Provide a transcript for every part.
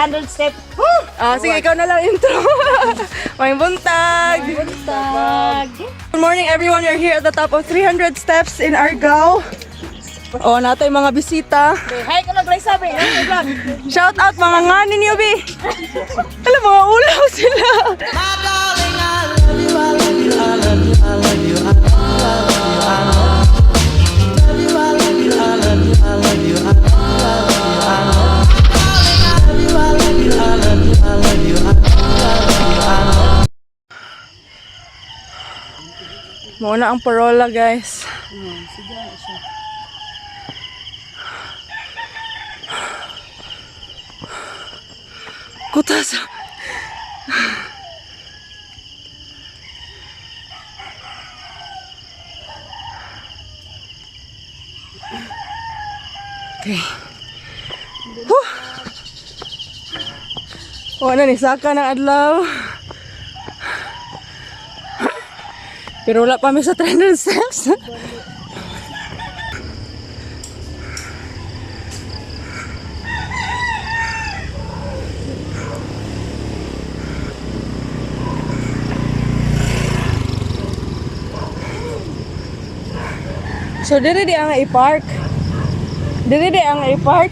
300 step. Ah, sige, ikaw na lang intro. May buntag. Buntag. Good morning, everyone. We're here at the top of 300 steps in Argao. Oh, natay mga bisita. Hi ka mag sabi. Vlog. Shout out mga nga ninyo, bi. Alam, mga ulaw sila. Muna ang parola, guys. Kutas. Okay. Whew. Wala ni saka ng adlaw. Pero wala pa mi sa 300 steps. So diri di ang i-park. Diri di ang i-park.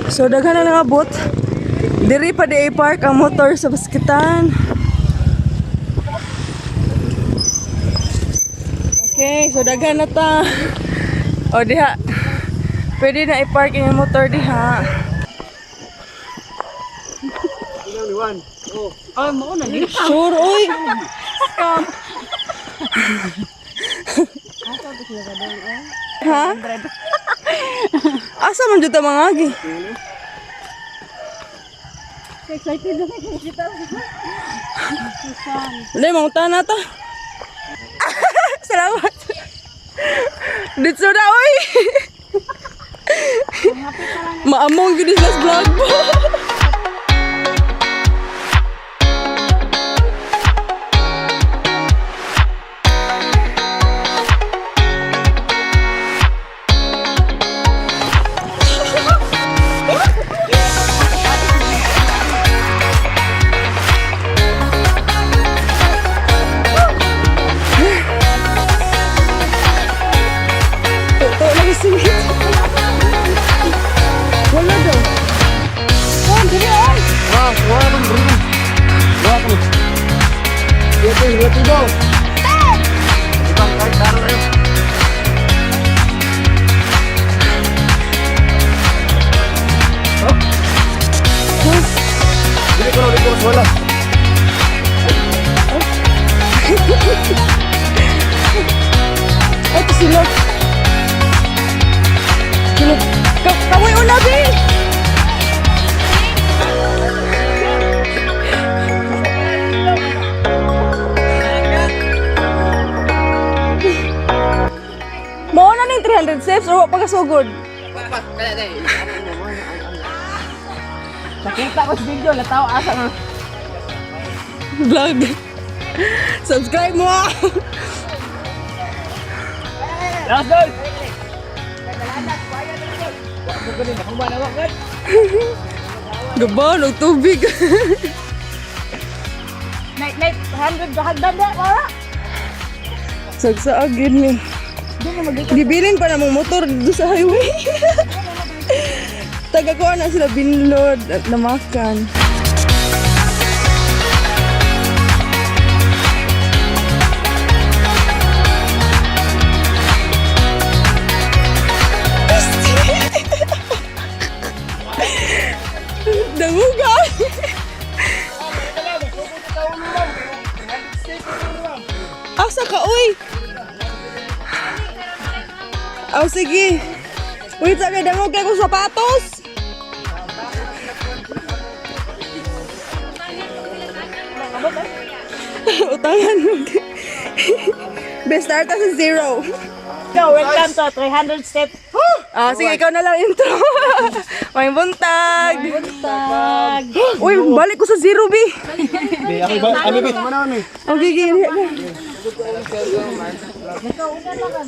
So daghan na nangabot. Diri pa di i-park ang motor sa baskitan. Okay, so daghan na ta. O diha. Pwede na i-park yung motor diha. Ay, mo na ni. Sure, oy. Ha? Asa man jud ta mga agi? Excited na kay kita. Susan. Dali, mangunta na ta. Salamat. Dito na, oy. Maamong gyud sila sa vlog mo. Totoo lang singit. Wala daw. Oh, dili ay. Wah, wah, bro. Wah, bro. Ito, ito, ito. Ibang kahit araw na yun. Dili ko na, dili ko na, wala. Ay, ito sila. Sila. Kamoy una, bi! Mao na ning 300 steps or wa pa kasugod? Nakita ko sa video, lataw asa nga. Vlog. Subscribe mo ah. Last goal! Gaba, og tubig. Night night 100 ka hagdan da wala. Sagsaag yun ni. Gibilin pa na mong motor dito sa highway. Taga ko na sila binlod at namakan. Danguga! Asa ka, uy! Aw, sige. Wait, sabi, dangog kay kong sapatos. Utangan mo. Best start sa zero. So, welcome to 300 step. Ah, sige, ikaw na lang intro. May buntag. Tag. Uy, balik ko sa zero, B. Di, ako ba? Kami ba? Okay, okay.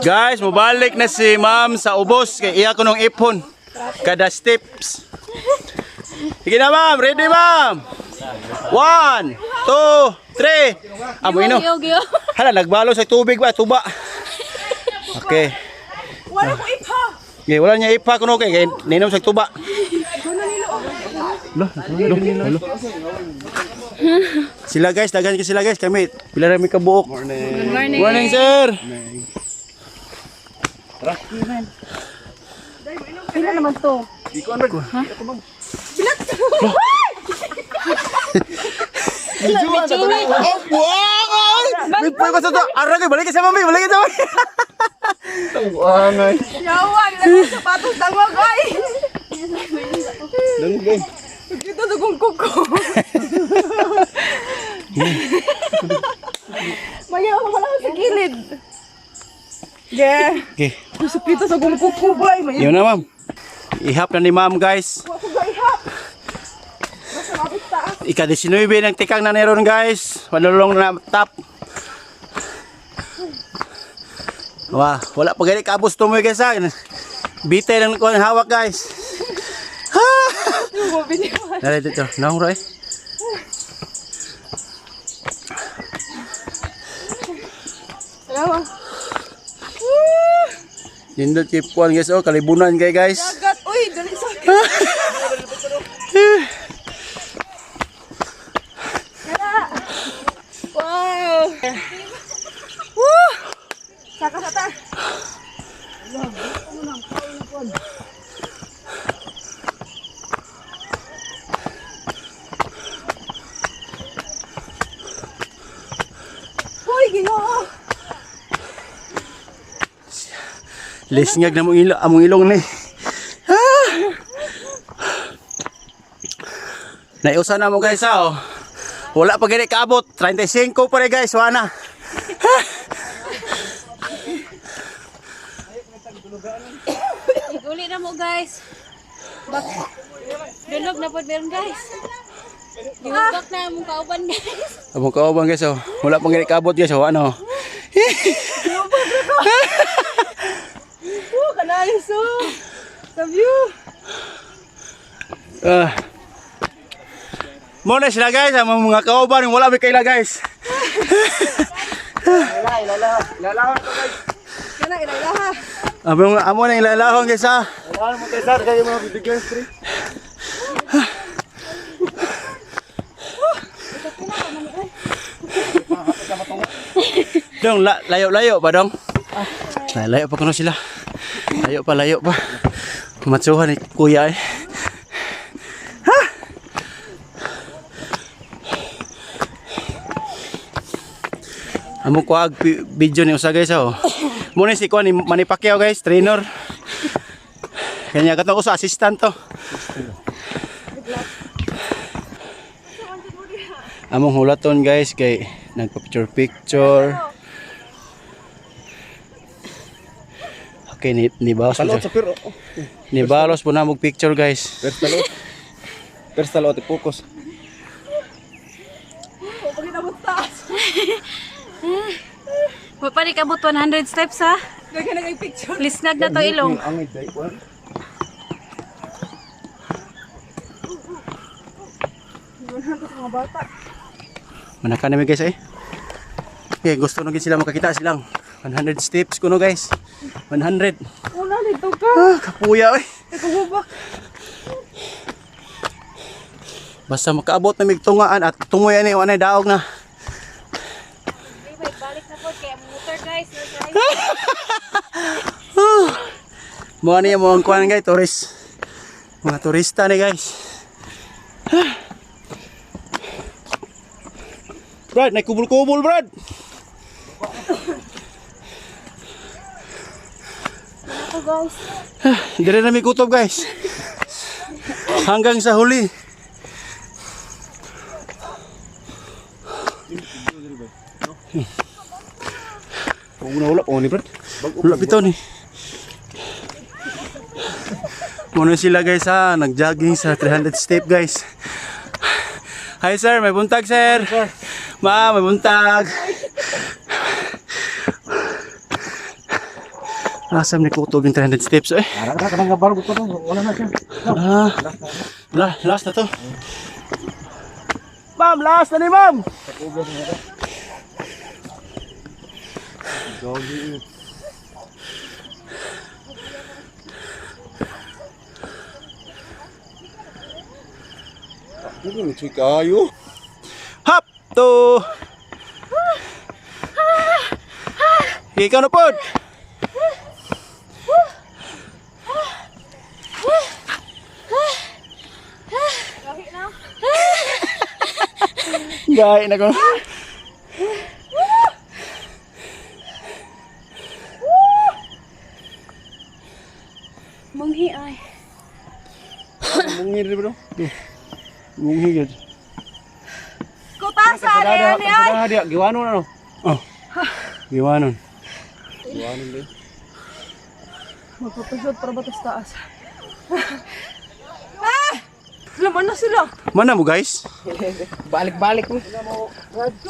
Guys, mubalik na si ma'am sa ubos kay iya ko nung ipon. Kada steps. Sige na ma'am, ready ma'am. 1, 2, 3. Amo ino. Hala, nagbalo sa tubig ba, tuba. Okay. Wala ko ipa. Okay, wala niya ipa kuno kay kay ninom sa tuba. Lo, lo, lo. Sila guys, daghan kay sila guys kami. Pila ra mi kabuok. Morning. Good morning. Morning, sir. Pila naman to? Oh, wow! May ko sa to. Ara ko, balik ka sa mami, balik ka sa mami. Yawa, nilagay sa sapatos dangog, ay. Ito sa kong kuko. Mayaw, wala ko sa gilid. Yeah. Okay. Kusupito sa kong kuko, boy. May Yun na, ma'am. Ihap na ni ma'am, guys. ako gaihap. Basta mapit taas. Ika-19 ng tikang na meron, guys. Malulong na top. Wah, wala pa gani kaabos tumoy guys ha. Bite lang ko ang hawak, guys. Dali dito, naong ra eh. Salamat. Nindot kay puan guys, oh, kalibunan kay guys. Dagat. Uy, dali sa akin. Wow. Woo! Saka sa ta. Uy, ginoo. Lisngag na mong ilong, among ilong ni. Ah! Naiusa na mo guys ha, oh. Wala pa gani kaabot. 35 pa rin guys, wala na. Uli na mo guys. Bak. Dulog na pod meron guys. Giubak na among kauban guys. Among kauban guys, oh. Wala pa gani kaabot guys, oh. Ano? Woo, kanayos oh. Sa view. Ah. Muna sila guys, ang mga kauban, wala may kaila guys. Kana ilailaha. Amo amo na ilalahon guys ha. Dong, layo-layo pa dong. Layo pa kuno sila. Layo pa, layo pa. Matsuhan ni kuya eh. Ha? Amo kuag video ni usa guys oh. Muna si kuan ni Manny Pacquiao guys, trainer. Kanya katong usa assistant to. Among hulaton guys kay nagpa-picture picture. Okay, ni balos po Talot sa pero. Ni balos po na mo picture guys. Pers talot. Pers talot focus. Pagkita mo taas. Wa pa ni kabot 100 steps ha. Daghan na kay picture. Lisnag na to ilong. Angay day kuan. Mga bata. Manaka namin guys eh. Okay, gusto nung sila makakita silang 100 steps kuno guys. 100. Una dito ka. Ah, kapuya eh. Ikaw Basta makaabot na migtungaan at tungoy ani anay daog na. Balik na pod kay among motor guys. No, guys. Mo ani mo ang kuan guys, tourist. Mga turista ni guys. Brad, nagkubol-kubol Brad. Ako guys. Dire na may kutob guys. Hanggang sa huli. Kung nawala po ni Brad. Wala bitaw ni. Muna sila, guys, ha, nag-jogging sa 300 step, guys. Hi sir, may buntag, sir. Ma, may buntag. Asam ni kutob yung 300 steps eh. Ah, last na to. Ma'am, last na ni ma'am. Kayo. Hop to. Ikaw na pod. Gay na ko. Munghi ay. Munghi rin bro. Munghi gid. Kutasa ni ani ay. Dia giwanon ano? Oh. Giwanon. Giwanon ba? Magpapasod para batas taas. Ah! Laman na sila. Mana mo, guys? Balik-balik mo.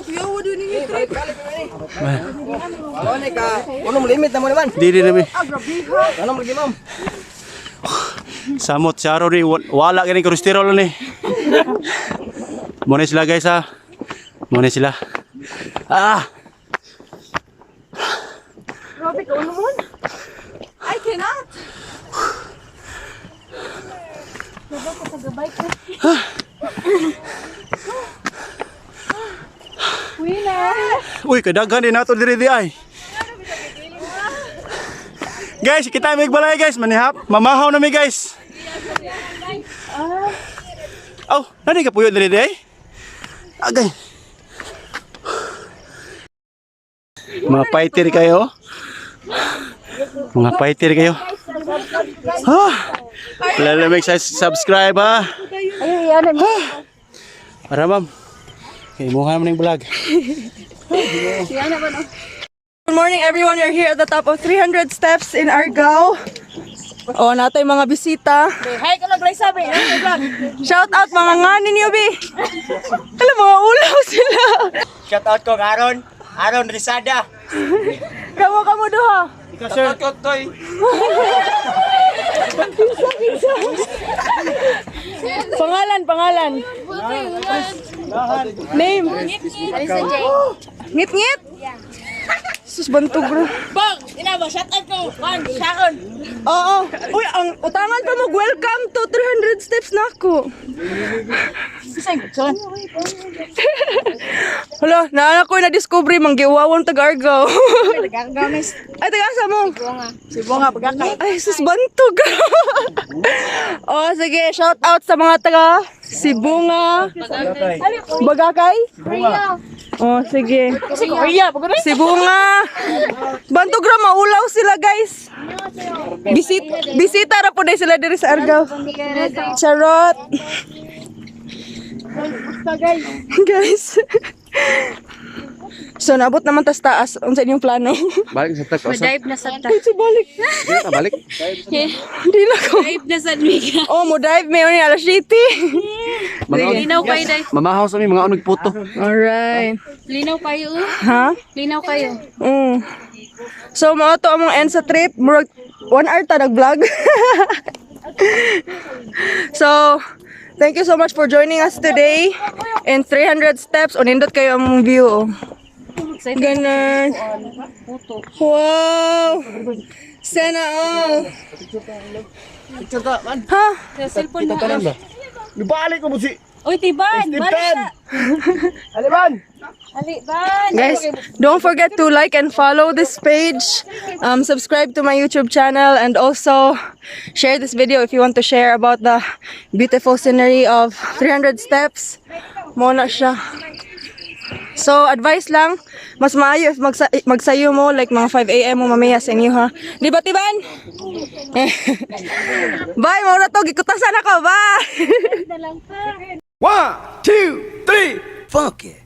Kuyawa din ninyo trip. Ano ka? Uno mo limit na mo naman. Dili na mi. Ah, grabe ha. Ano mo lagi, ma'am? Samot si Aro ni wala gani kolesterol ni. Muna sila, guys, ha. Muna sila. Ah, Grabe ka uno. I cannot. Uy, kadaghan din nato diri di ay. Guys, kita may balay, guys, manihap. Mamahaw na mi, guys. Aw, nani ka puyo diri di ay? Agay. Mga fighter kayo. Mga fighter kayo. Ha? Lalamig sa subscribe ha. Ha. Para ma'am. Kay imuha man ning vlog. Good morning, everyone. We're here at the top of 300 steps in Argao. Oh, natay mga bisita. Hi ka mag sabi. Shout out mga nga ninyo, bi. Alam mga ulaw sila. Shout out ko Aaron. Aaron Rizada. Kamo kamo duha. Ikaw, sir. Shout out ko Toy. Pangalan, pangalan. Name. Ngit ngit. Sus bantog bro. Bang, ina ba shout out ko. One, Sharon. Oo. Uy, ang utangan pa mo, welcome to 300 steps na ako. Hala, naanak ko na-discover manggiwawon taga Argao. Ay, taga asa mo? Sibonga pagkakay. Ay, sus bantog. Oh, sige, shout out sa mga taga Sibunga. Bagakay? Oh, sige. Kasi Korea, pag Sibunga. Bantog ra maulaw sila, guys. Bisita ra po dahil sila diri sa Argao. Charot. Guys. So naabot naman tas taas unsa inyong plano? Balik sa tag. Dive na sad ta. Ay, so balik. Dito balik. Hindi na ko. Dive na sad mi. Oh, mo dive me ni alas 7. Linaw kayo dai. Mamahaw sa mi mga unog puto. Alright. Linaw kayo. Oh. Ha? Linaw kayo. Mm. So mao to among end sa trip. Murag 1 hour ta nag-vlog. So, thank you so much for joining us today in 300 steps. Unindot kayo among view. Oh. Ganun. Wow! Sana all. Ha? Sa cellphone na. Ibalik ko mo si Oy, tiban. Balik na. Aliban. Ali, ban. Guys, don't forget to like and follow this page. Subscribe to my YouTube channel and also share this video if you want to share about the beautiful scenery of 300 steps. Mo na siya. So, advice lang, mas maayo if magsayo mo like mga 5 a.m. mo mamaya sa inyo ha. Di ba, Tiban? Bye, mao na to. Gikutasan ako. Bye! One, two, three. Fuck it.